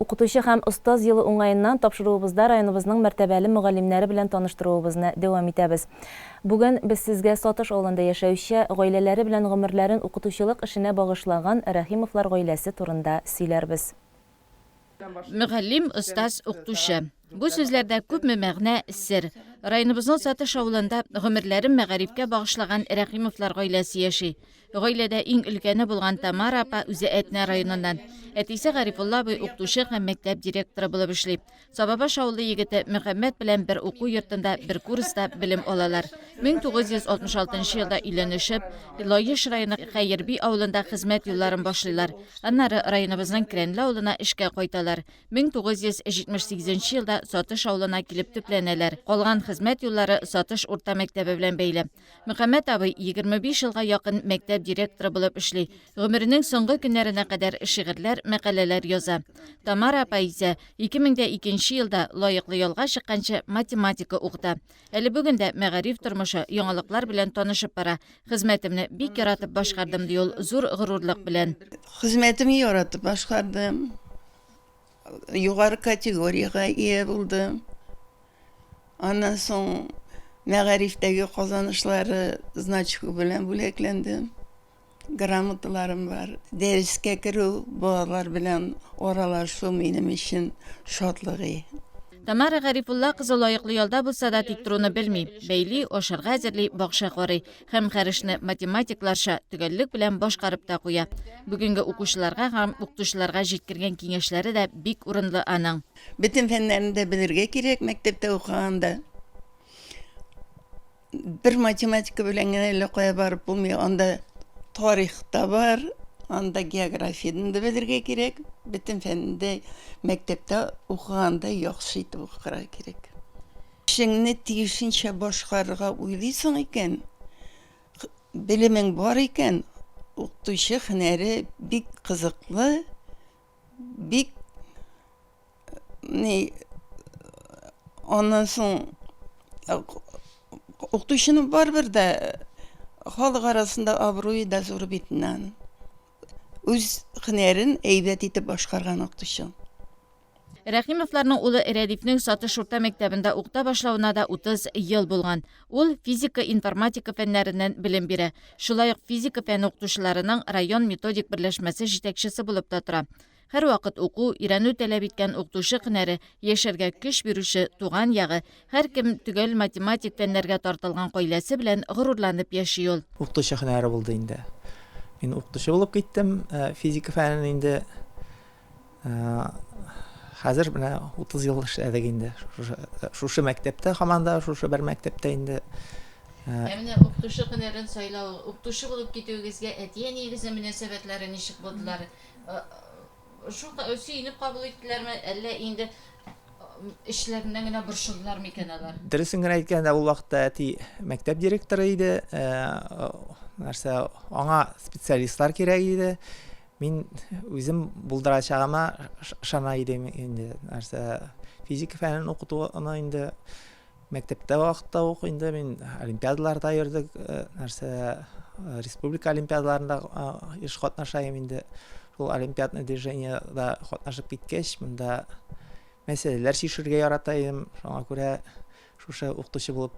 Укытучы һәм остаз елы уңаеннан тапшыруыбызда районыбызның мәртәбәле мөгаллимнәре белән таныштыруыбызны дәвам итәбез. Бүген без сезгә Сатыш авылында яшәүче, гаиләләре белән гомерләрен укытучылык эшенә багышлаган Рәхимовлар гаиләсе турында сөйләрбез. Мөгаллим, остаз, укытучы. Бу сүзләрдә күпме мәгънә, сер. Районыбызның Сатыш авылында гомерләрен мәгарифкә багышлаган Рәхимовлар гаиләсе яши. Гаиләдә иң өлкәне булган Тамара апа үзе Әтнә районыннан. Әтисе Гарифулла абый укытучы һәм мәктәп директоры булып эшли. Сабабаш авылы егете Мөхәммәт белән бер уку йортында, бер курста белем алалар. 1966 елда өйләнешеп, Лаеш районы Хәерби авылында хезмәт юлларын башлыйлар. Аннары районыбызның Керәнле авылына эшкә кайталар. 1978 елда Сатыш авылына килеп төпләнәләр. Калган хезмәт юллары Сатыш урта мәктәбе белән бәйле. Мөхәммәт абый 25 елга якын мәктәп директоры булып эшли. Гомеренең соңгы көннәренә кадәр шигырьләр, мәкаләләр яза. Тамара апа исә 2002 елда лаеклы ялга чыкканчы математика укыта. Әле бүген дә мәгариф тормышы, яңалыклар белән танышып бара. Хезмәтемне бик яратып башкардым, ди ул зур горурлык белән. Хезмәтемне яратып башкардым. Югары категориягә ия булдым. Аннан соң мәгарифтәге казанышлары значогы белән бүләкләндем. Грамоталарым бар. Дәрескә керү, балалар белән аралашу минем өчен шатлык. Тамара Гарифулла кызы лаеклы ялда булса да тик торуны белми. Бәйли, ашарга әзерли, бакча карый. Һәм һәр эшне математикларча төгәллек белән башкарып та куя. Бүгенге укучыларга һәм укытучыларга җиткергән киңәшләре дә бик урынлы аның. Бөтен фәннәрне дә белергә кирәк мәктәптә укыганда. Бер математика белән генә әллә кая барып булмый. Анда тарих та бар, анда географияне дә белергә кирәк. Бөтен фәнне дә мәктәптә укыганда яхшы итеп укырга кирәк. Эшеңне тиешенчә башкарырга уйлыйсың икән, белемең бар икән, укытучы һөнәре бик кызыклы, бик ни аннан соң укытучының барыбер дә халык арасында абруе да зур бит инде. Үз һөнәрен әйбәт итеп башкарган укытучы. Рәхимовларның улы Рәдифнең Сатыш урта мәктәбендә укыта башлавына да 30 ел булган. Ул физика, информатика фәннәреннән белем бирә. Шулай ук физика фәне укытучыларының район методик берләшмәсе җитәкчесе булып та тора. Һәрвакыт уку, өйрәнү таләп иткән укытучы һөнәре, яшәргә көч бирүче туган ягы, һәркем төгәл математик фәннәргә тартылган гаиләсе белән горурланып яши ул. Укытучы һөнәре булды инде. Мин укытучы булып киттем, физика фәнен инде хәзер менә 30 ел эшләдек инде. Шушы мәктәптә һаман да шушы бер мәктәптә инде. Ә менә укытучы һөнәрен сайлау, укытучы булып китүегезгә әти-әниегезнең мөнәсәбәтләре ничек булдылар? Шул сөенеп кабул иттеләрме, әллә инде эчләреннән генә борчылдылар микән алар? Дөресен генә әйткәндә, ул вакытта әти мәктәп директоры иде. Нәрсә, аңа специалистлар кирәк иде. Мин үзем булдырачагыма ышана идем инде. Нәрсә, физика фәнен укытуны инде мәктәптә вакытта ук инде мин олимпиадаларда йөрдек, нәрсә, республика олимпиадаларында еш катнаша идем инде. Шул олимпиадный движениедә катнашып киткәч, монда мәсьәләләр чишергә ярата идем. Шуңа күрә шушы укытучы булып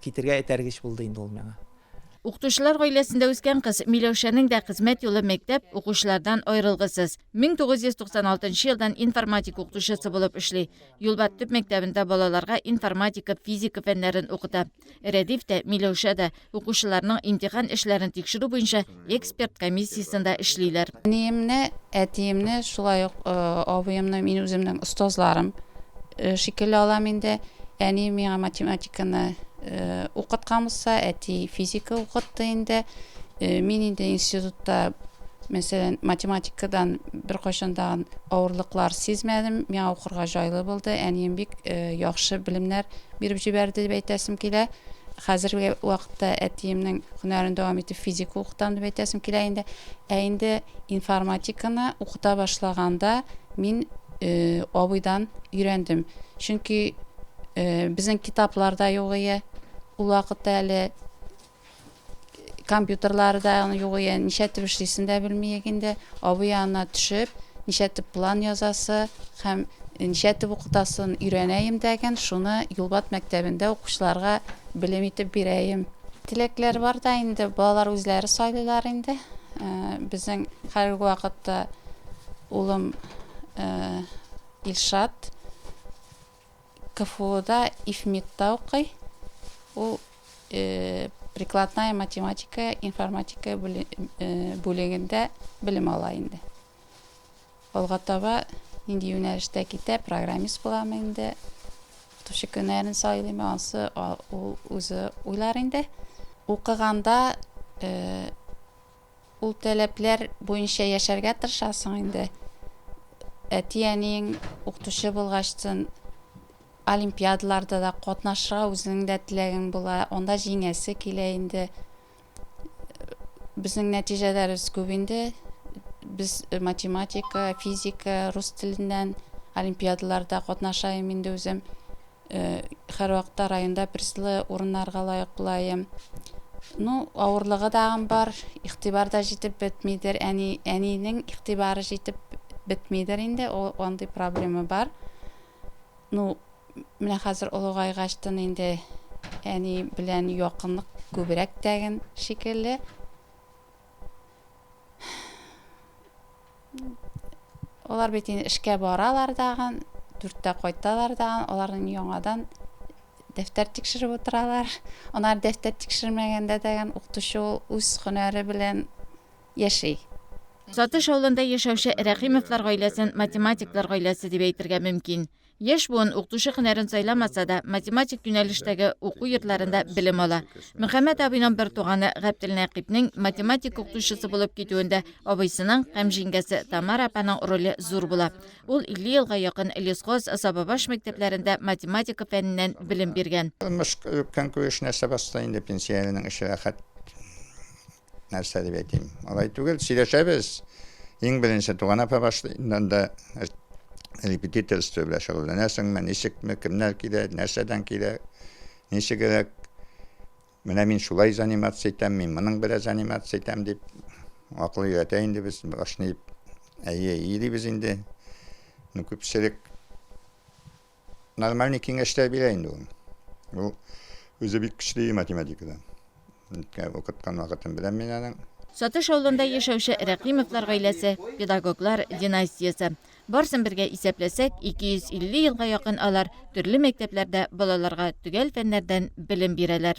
китергә этәргеч булды инде ул миңа. Укытучылар гаиләсендә үскән кыз Миләүшәнең дә хезмәт юлы мәктәп, укучылардан аерылгысыз. 1996 елдан информатика укытучысы булып эшли. Юлбат төп мәктәбендә балаларга информатика, физика фәннәрен укыта. Рәдиф тә, Миләүшә дә укучыларның имтихан эшләрен тикшерү буенча эксперт комиссиясендә эшлиләр. Әниемне, әтиемне, шулай ук абыемны мин үземнең остазларым шикелле алам инде. Әни миңа математиканы укыткан булса, әти физика укытты инде. Мин инде институтта, мәсәлән, математикадан беркайчан да авырлыклар сизмәдем. Миңа укырга җайлы булды. Әнием бик яхшы белемнәр биреп җибәрде дип әйтәсем килә. Хәзерге вакытта әтиемнең һөнәрен дәвам итеп физика укытам дип әйтәсем килә инде. Ә инде информатиканы укыта башлаганда мин абыйдан өйрәндем. Чөнки безнең китаплар да юк ие. Ул вакытта әле компьютерлары да юк ие. Ничәтеп эшлисен дә белмиек инде. Абый янына төшеп, Ничәтеп план язасы һәм ничәтеп укытасын өйрәнәем дәген, шуны Юлбат мәктәбендә укучыларга белем итеп бирәем. Теләкләр бар да инде, балалар үзләре сайлыйлар инде. Безнең хәзерге вакытта улым Илшат КФУда ИФМИДта укый. Ул прикладная математика, информатика бүлегендә белем ала инде. Алга таба нинди юнәлештә китә, программист буламы инде, укытучы һөнәрен сайлыймы, ансы ул үзе уйлар инде. Укыганда ул таләпләр буенча яшәргә тырышасың инде. Әти-әниең укытучы булгачтын, олимпиадаларда да катнашырга үзеңнең дә теләгең була, анда җиңәсе килә инде. Безнең нәтиҗәләребез күп инде. Без математика, физика, рус теленнән олимпиадаларда катнашаем инде үзем. Һәрвакытта районда призлы урыннарга лаек булаем. Ну, авырлыгы тагын бар, игътибар да җитеп бетмидер. Әни, әнинең игътибары җитеп бетмидер инде, ул андый проблема бар. Ну, менә хәзер олыгайгачтын инде әни белән якынлык күбрәк тәген шикелле. Алар бит инде эшкә баралар дагын, дүрттә кайталар дагын, аларның яңадан дәфтәр тикшереп утыралар. Аннары дәфтәр тикшермәгәндә дәген укытучы ул үз һөнәре белән яши. Сатыш авылында яшәүче Рәхимовлар гаиләсен математиклар гаиләсе дип әйтергә мөмкин. Яшь буын укытучы һөнәрен сайламаса да, математик юнәлештәге уку йортларында белем ала. Мөхәммәт абыйның бертуганы Габделнәкыйпнең математика укытучысы булып китүендә абыйсының һәм җиңгәсе Тамара апаның роле зур була. Ул 50 елга якын Лесхоз, Сабабаш мәктәпләрендә математика фәненнән белем биргән. Тормыш көнкүреш нәрсә басты инде, пенсияләрнең эше рәхәт. Нәрсә дип әйтим? Алай түгел, сөйләшәбез. Иң беренче туган апа башлый, инде анда репетиторство белән шөгыльләнәсеңме, ничекме, кемнәр килә, нәрсәдән килә, ничегрәк. Менә мин шулай заниматься итәм, мин моның белән заниматься итәм дип акыл өйрәтә инде без, башны иеп, әйе, әйе дибез инде. Ну, күпчелек Нормальный киңәшләр бирә инде ул. Ул үзе бик көчле математикада. Укыткан вакытын беләм мин аның. Сатыш авылында яшәүче Рәхимовлар гаиләсе, педагоглар династиясе. Барсын бергә исәпләсәк, 250 елга якын алар төрле мәктәпләрдә балаларга төгәл фәннәрдән белем бирәләр.